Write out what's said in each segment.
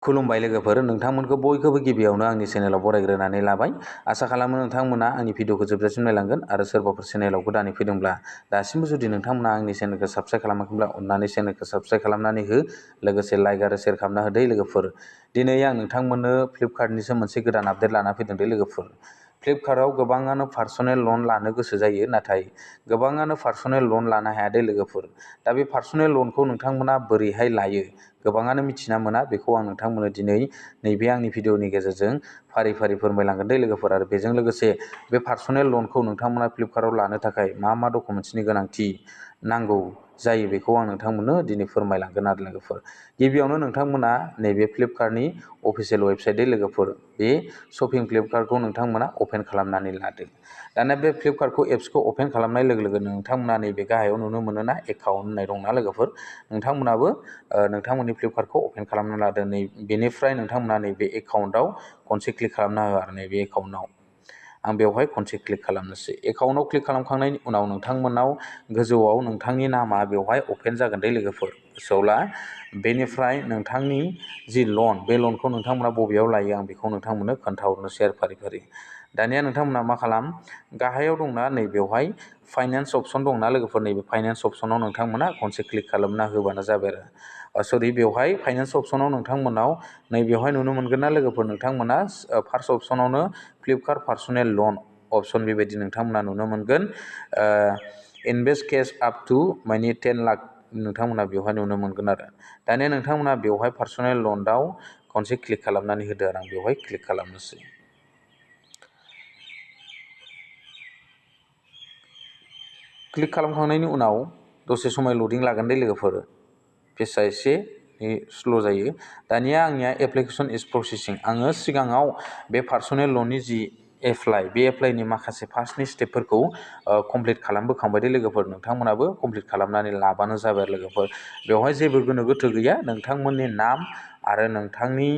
खुलुमबाय लोगोफोर, नोंथांमोनखौ बयखौबो गिबियावनो आंनि चेनेलाव बरायग्रोनानै लाबाय। आसा खालामो नोंथांमोना आंनि भिडिअखौ जोबजासिम नायलांगोन आरो सोरबाफोर चेनेलाव गोदानै फैदोंब्ला दासिमबो जुदि नोंथांमोना आंनि चेनेलखौ साबस्क्राइब खालामाखैब्ला अननानै चेनेलखौ साबस्क्राइब खालामनानै हो, लोगोसे लाइक आरो शेयार खालामना होदो लोगोफोर। दिनै आं नोंथांमोननो फ्लिपकार्टनिसो मोनसे गोदान आपडेट लाना फैदों दे लोगोफोर। फ्लिपकार्टआव गोबाङानो पार्सनेल लन लानो गोसो जायो, नाथाय गोबाङानो पार्सनेल लन लानो हाया दे लोगोफोर। दा बे पार्सनेल लनखौ नोंथांमोना बोरैहाय लायो गोबाङानो मिथिना मोना, बेखौ आं नोंथांमोननो दिनै नैबे आंनि भिडिअनि गेजेरजों फारि फारि फोरमायलांगोन दे लोगोफोर। आरो बेजों लोगोसे बे पार्सनेल लनखौ नोंथांमोना फ्लिपकार्टआव लानो थाखाय मा डकुमेन्ट्सनि गोनांथि नांगौ जायो बेखौ आं नोंथांमोननो दिनै फोरमायलांगोन आरो लोगोफोर। गिबियावनो नोंथांमोना नैबे फ्लिपकार्टनि अफिसियेल वेबसाइट दे लोगोफोर, बे शपिं फ्लिपकार्टखौ नोंथांमोना अपेन खालामनानै लादो। दाना बे फ्लिपकार्टखौ एप्सखौ अपेन खालामनाय लोगो लोगोनो नोंथांमोना नैबे गाहायाव नुनो मोनोना एकाउन्ट होननाय दंना लोगोफोर, नोंथांमोनाबो नोंथांमोननि फ्लिपकार्टखौ अपेन खालामना लादो। बेनिफ्राय नोंथांमोना नैबे एकाउन्टआव खनसे क्लिक खालामना हो आरो नैबे एकाउन्टआव आं बेवहाय खनसे क्लिक खालामनोसै। एकाउन्टआव क्लिक खालामखांनायनि उनाव नोंथांमोनाव गोजौआव नोंथांनि नामा बेवहाय अपेन जागोन दे लोगोफोर, गोसोआव ला। बेनिफ्राय नोंथांनि जि लन, बे लनखौ नोंथांमोना बबेयाव लायो आं बेखौ नोंथांमोननो खोन्थाहरनोसै आरो फारि फारि। दानिया नोंथांमोना मा खालाम, गाहायाव दंना नैबेवहाय फाइनान्स अपसन दंना लोगोफोर, नैबे फाइनान्स अपसनाव नोंथांमोना खनसे क्लिक खालामना होबानो जाबाय आरो। सरि, बेवहाय फाइनान्स अपसनाव नोंथांमोनाव नैबेवहाय नुनो मोनगोन ना लोगोफोर, नोंथांमोना फार्स्ट अपसनावनो फ्लिपकार्ट पार्सनेल लन अपसन बेबायदि नोंथांमोना नुनो मोनगोन। इनभेस्ट केस आप टु माने 10 लाख नोंथांमोना बेवहाय नुनो मोनगोन आरो। दानिया नोंथांमोना बेवहाय पार्सनेल लनआव खनसे क्लिक खालामनानै होदो आरो आं बेवहाय क्लिक खालामनोसै। क्लिक खालामखांनायनि उनाव दसे समाय लडिं लागोन दे लोगोफोर, पेजआ एसे स्ल' जायो। दानिया आंनिया एप्लिकेसन इज प्रसेसिं। आङो सिगाङाव बे पार्सनेल लननि जि बे एप्लाइनि माखासे फार्स्टनि स्टेपफोरखौ कमप्लिट खालामबोखांबाय दे लोगोफोर। नोंथांमोनाबो कमप्लिट खालामनानै लाबानो जाबाय आरो लोगोफोर। बेवहाय जेबो गोनो गोथो गैया, नोंथांमोननि नाम आरो नोंथांनि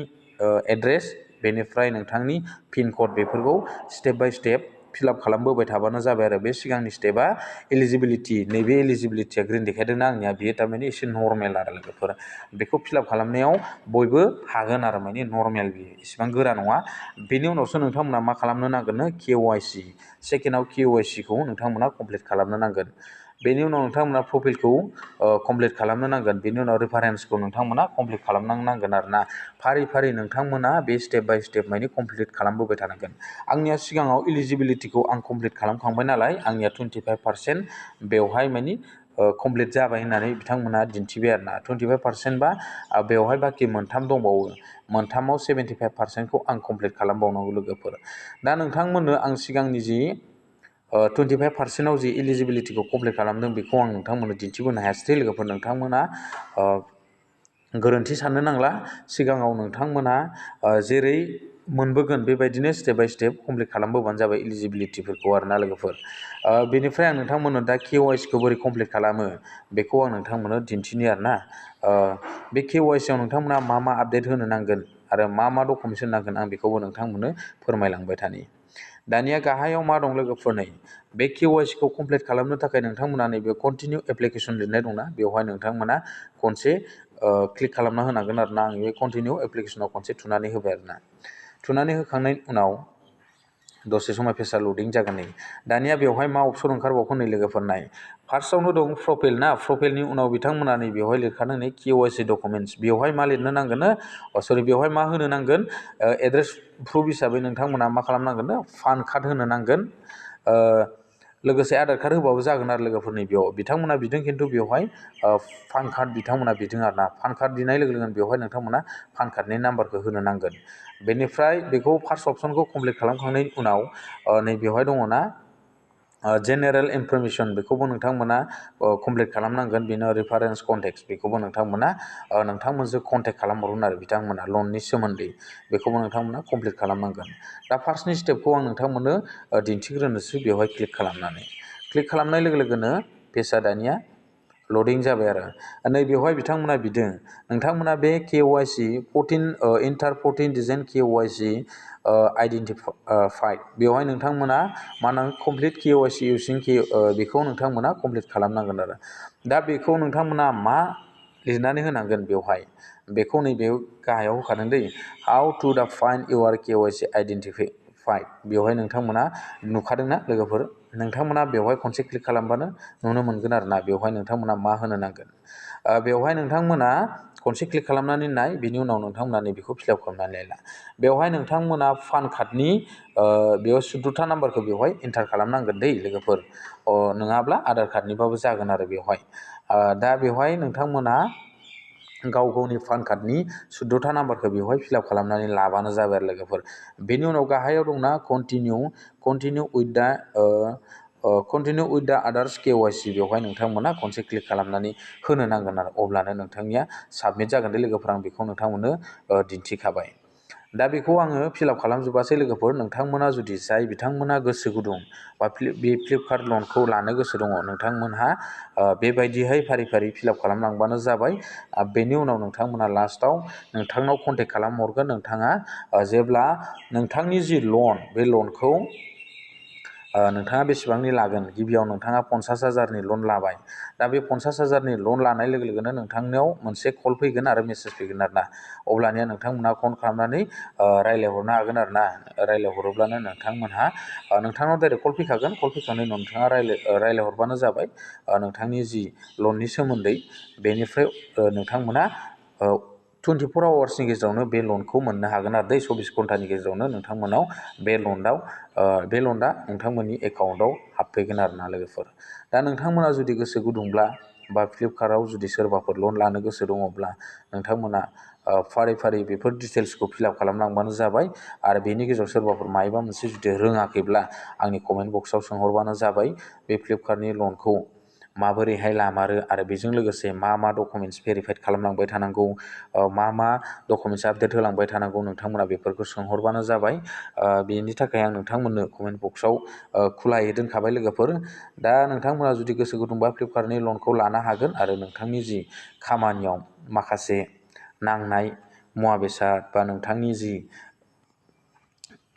एड्रेस, बेनिफ्राय नोंथांनि पिन कड, बेफोरखौ स्टेप बाय स्टेप फिलआप खालामबोबाय थाबानो जाबाय आरो। बे सिगांनि स्टेपआ एलिजिबिलिटि, नैबे एलिजिबिलिटिया ग्रिन देखायदोंना आंनिया, बेयो थारमाने एसे नर्मेल आरो लोगोफोर। बेखौ फिलआप खालामनायाव बयबो हागोन आरो, माने नर्मेल, बेयो इसिबां गोरा नङा। बेनि उनावसो नोंथांमोना मा खालामनो नांगोननो, KYC, सेकेन्डआव KYCखौ नोंथांमोना कमप्लिट खालामनो नांगोन। बेनि उनाव नोंथांमोना प्रफाइलखौ कमप्लिट खालामनो नांगोन। बेनि उनाव रेफारेन्सखौ नोंथांमोना कमप्लिट खालामनांगोन आरो ना। फारि फारि नोंथांमोना बे स्टेप बाय स्टेप माने कमप्लिट खालामबोबाय थानांगोन। आंनिया सिगाङाव इलिजिबिलिटिखौ आं कमप्लिट खालामखांबाय नालाय, आंनिया 25% बेवहाय माने कमप्लिट जाबाय होननानै बिथांमोना दिन्थिबाय आरो ना। 25% बा बेवहाय बाखि मोनथाम दंबावो, मोनथामाव 75%खौ आं कमप्लिट खालामबावनांगौ लोगोफोर। दा नोंथांमोननो आं सिगांनि जि 25%आव जि इलिजिबिलिटिखौ कमप्लिट खालामदों बेखौ आं नोंथांमोननो दिन्थिबोनो हायासै लोगोफोर। नोंथांमोना गोरोन्थि साननो नांला, सिगाङाव नोंथांमोना जेरै मोनबोगोन बेबायदिनो स्टेप बाय स्टेप कमप्लिट खालामबोबानो जाबाय इलिजिबिलिटिफोरखौ आरो ना लोगोफोर। बेनिफ्राय आं नोंथांमोननो दा KYCखौ बोरै कमप्लिट खालामो बेखौ आं नोंथांमोननो दिन्थिनि आरो ना। बे KYCआव नोंथांमोना मा मा आपडेट होनो नांगोन आरो मा डकुमेन्ट्स होनांगोन आं बेखौबो नोंथांमोननो फोरमायलांबाय थानि। दानिया गाहायाव मा दं लोगोफोर, नै बे KYCखौ कमप्लिट खालामनो थाखाय नोंथांमोना नैबे कन्टिनिउ एप्लिकेसन लिरनाय दंना, बेवहाय नोंथांमोना खनसे क्लिक खालामना होनांगोन आरो ना। आं बे कन्टिनिउ एप्लिकेसनाव खनसे थुनानै होबाय आरो ना। थुनानै होखांनायनि उनाव दसे समाय पेजआ लडिं जागोन। नै दानिया बेवहाय मा अपसन ओंखारबावगोन नै लोगोफोर, नाय फार्स्टआवनो दं प्रफाइल ना, प्रफाइलनि उनाव बिथांमोना नै बेवहाय लिरखादों नै KYC डकुमेन्ट्स। बेवहाय मा लिरनो नांगोन, सरि बेवहाय मा होनो नांगोन, एड्रेस प्रुफ हिसाबै नोंथांमोना मा खालामनांगोन, पान कार्ड होनो नांगोन। लोगोसे आधार कार्ड होबाबो जागोन आरो लोगोफोर। नै बेयाव बिथांमोना बिदों, खिन्थु बेवहाय पान कार्ड बिथांमोना बिदों आरो ना। पान कार्ड बिनाय लोगो लोगोनो बेवहाय नोंथांमोना पान कार्डनि नाम्बारखौ होनो नांगोन। बेनिफ्राय बेखौ फार्स्ट अपसनखौ कमप्लिट खालामखांनायनि उनाव नै बेवहाय दङ ना जेनेरेल इनफरमेसन, बेखौबो नोंथांमोना कमप्लिट खालामनांगोन। बेनो रेफारेन्स कन्टेक्ट, बेखौबो नोंथांमोना नोंथांमोनजों कन्टेक्ट खालामहरगोन आरो बिथांमोना लननि सोमोन्दै, बेखौबो नोंथांमोना कमप्लिट खालामनांगोन। दा फार्स्टनि स्टेपखौ आं नोंथांमोननो दिन्थिग्रोनोसै बेवहाय क्लिक खालामनानै। क्लिक खालामनाय लोगो लोगोनो पेजआ दानिया लडिं जाबाय आरो। नै बेवहाय बिथांमोना बिदों नोंथांमोना बे KYC inter 14 design KYC identified, बेवहाय नोंथांमोना मा होनांगोन, कमप्लिट KYC इउजिं बेखौ नोंथांमोना कमप्लिट खालामनांगोन आरो। दा बेखौ नोंथांमोना मा लिरनानै होनांगोन बेवहाय। बेखौ नैबे गाहायाव होखादों दै, हाउ टु दा फाइन्ड इउर KYC आइडेन्टिफाइड। बेवहाय नोंथांमोना नुखादोंना लोगोफोर, नोंथांमोना बेवहाय खनसे क्लिक खालामबानो नुनो मोनगोन आरोना। बेवहाय नोंथांमोना मा होनो नांगोन, बेवहाय नोंथांमोना खनसे क्लिक खालामनानै नाय, बिनि उनाव नोंथांमोना नैबेखौ फिलआप खालामनानै ला। बेवहाय नोंथांमोना पान कार्डनि बेयाव 14था नाम्बारखौ बेवहाय एन्टार खालामनांगोन दै लोगोफोर, नङाब्ला आधार कार्डनिबाबो जागोन आरो बेवहाय। दा बेवहाय नोंथांमोना गाव गावनि पान कार्डनि 14था नाम्बारखौ बेवहाय फिलआप खालामनानै लाबानो जाबाय आरो लोगोफोर। बेनि उनाव गाहायाव दंना कन्टिनिउ उइथ दा आदार्स KYC, बेवहाय नोंथांमोना खनसे क्लिक खालामनानै होनो नांगोन आरो, अब्लानो नोंथांनिया साबमिट जागोन दे लोगोफोर। आं बेखौ नोंथांमोननो दिन्थिखाबाय। दा बेखौ आङो फिलआप खालामजोबासै लोगोफोर। नोंथांमोना जुदि जाय बिथांमोना गोसो गुदुं बा बे फ्लिपकार्ट लनखौ लानो गोसो दङ, नोंथांमोनहा बेबायदिहाय फारि फारि फिलआप खालामलांबानो जाबाय। बेनि उनाव नोंथांमोना लास्टआव नोंथांनाव कन्टेक्ट खालामहरगोन। नोंथाङा जेब्ला नोंथांनि जि लन, बे लनखौ नोंथाङा बेसेबांनि लागोन, गिबियाव नोंथाङा 50,000नि लन लाबाय। दा बे 50,000नि लन लानाय लोगो लोगोनो नोंथांनियाव मोनसे कल फैगोन आरो मेसेज फैगोन आरोना। अब्लानिया नोंथांमोनहा फन खालामनानै रायज्लायहरनो हागोन आरोना। रायज्लायहरोब्लानो नोंथांनाव डाइरेक्ट कल फैखागोन। कल फैखांनायनि उनाव नोंथाङा रायज्लायहरबानो जाबाय नोंथांनि जि लननि सोमोन्दै। बेनिफ्राय नोंथांमोना 24 आवार्सनि गेजेरावनो बे लनखौ मोननो हागोन आरो 24 घन्टानि गेजेरावनो नोंथांमोनाव बे लनआ नोंथांमोननि एकाउन्टआव हाबफैगोन आरोना लोगोफोर। दा नोंथांमोना जुदि गोसो गुदुंब्ला बा फ्लिपकार्टआव जुदि सोरबाफोर लन लानो गोसो दङब्ला, नोंथांमोना फारि फारि बेफोर डिटेल्सखौ फिलआप खालामलांबानो जाबाय। आरो बेनि गेजेराव सोरबाफोर मायबा मोनसे जुदि रोङाखैब्ला आंनि कमेन्ट बक्सआव सोंहरबानो जाबाय। बे फ्लिपकार्टनि लनखौ माबोरैहाय लामारो आरो बेजों लोगोसे मा डकुमेन्टस भेरिफाइड खालामलांबाय थानांगौ, मा डकुमेन्टस आपडेट होलांबाय थानांगौ, नोंथांमोना बेफोरखौ सोंहरबानो जाबाय। बेनि थाखाय आं नोंथांमोननो कमेन्ट बक्सआव खुलायै दोनखाबाय लोगोफोर। दा नोंथांमोना जुदि गोसो गुदुंबा फ्लिपकार्टनि लनखौ लानो हागोन आरो नोंथांनि जि खामानियाव माखासे नांनाय मुवा बेसाद बा नोंथांनि जि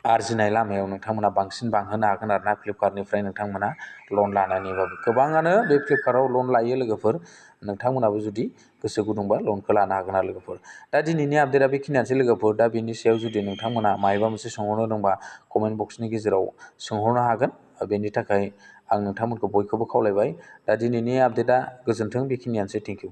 आरजिनाय लामायाव नोंथांमोना बांसिन बांहोनो हागोन आरोना फ्लिपकार्टनिफ्राय नोंथांमोना लन लानानैबाबो। गोबाङानो बे फ्लिपकार्टआव लन लायो लोगोफोर। नोंथांमोनाबो जुदि गोसो गुदुंबा लनखौ लानो हागोन आरो लोगोफोर। दा दिनैनि आपडेटआ बेखिनियानोसै लोगोफोर। दा बेनि सायाव जुदि नोंथांमोना मायबा मोनसे सोंहरनो दंबा कमेन्ट बक्सनि गेजेराव सोंहरनो हागोन। बेनि थाखाय आं नोंथांमोनखौ बयखौबो खावलायबाय। दा दिनैनि आपडेटआ गोजोन्थों, बेखिनियानोसै। Thank you.